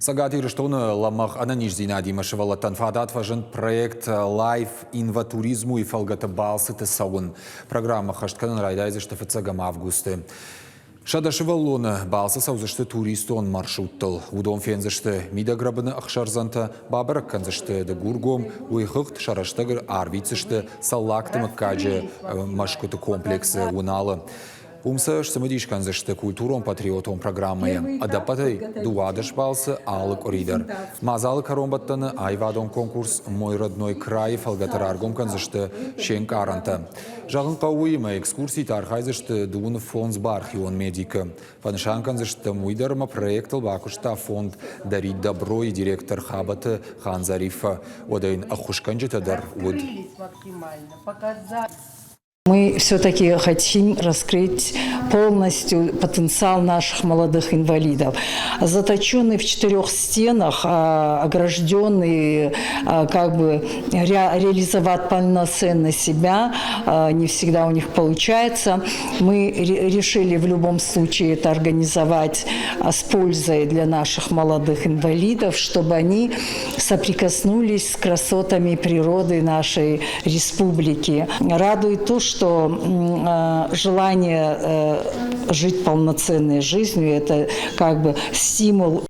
Цӕгат Ирыстоны лӕмӕгъ ӕнӕниздзинадимӕ сывӕллӕттӕн фадат фӕзынд проект Life инватуризму-йы фӕлгӕты балцыты цӕуын. Программӕ хӕст кӕнын райдайдзысты фыццӕгӕм августы. 100 сывӕллоны балцы цӕудзысты туристон маршруттыл. Уыдон фендзысты мидӕгрӕбыны ӕхсӕрдзӕнтӕ, бабӕрӕг кӕндзысты Дыгургом, уый хыгъд сӕ рӕстӕг арвитдзысты Цӕллагты мыггаджы мӕсгуыты комплексы Уыналы. Уым сӕ сцымыдис кӕндзысты культурон-патриотон программӕйы ӕдӕппӕтӕй 12 балцы алы къуыри дӕр. Мадзалы кӕронбӕттӕны аивадон конкурс «Мой родной край»-ы фӕлгӕты раргом кӕндзысты се нкъарӕнтӕ. Зӕгъын хъӕуы уыимӕ, экскурситы архайдзысты 25 бархион медикы. Фӕнысан кӕндзыстӕм уый дӕр ӕмӕ проектыл бакуыста фонд «Дарить добро»-йы директор Хабӕты Хандзариффӕ. Уӕдӕ йын ӕххуысгӕнджытӕ дӕр уыд. Мы все-таки хотим раскрыть полностью потенциал наших молодых инвалидов. Заточенные в четырех стенах, огражденные, как бы реализовать полноценно себя, не всегда у них получается. Мы решили в любом случае это организовать с пользой для наших молодых инвалидов, чтобы они соприкоснулись с красотами природы нашей республики. Радует то, что желание жить полноценной жизнью – это как бы стимул.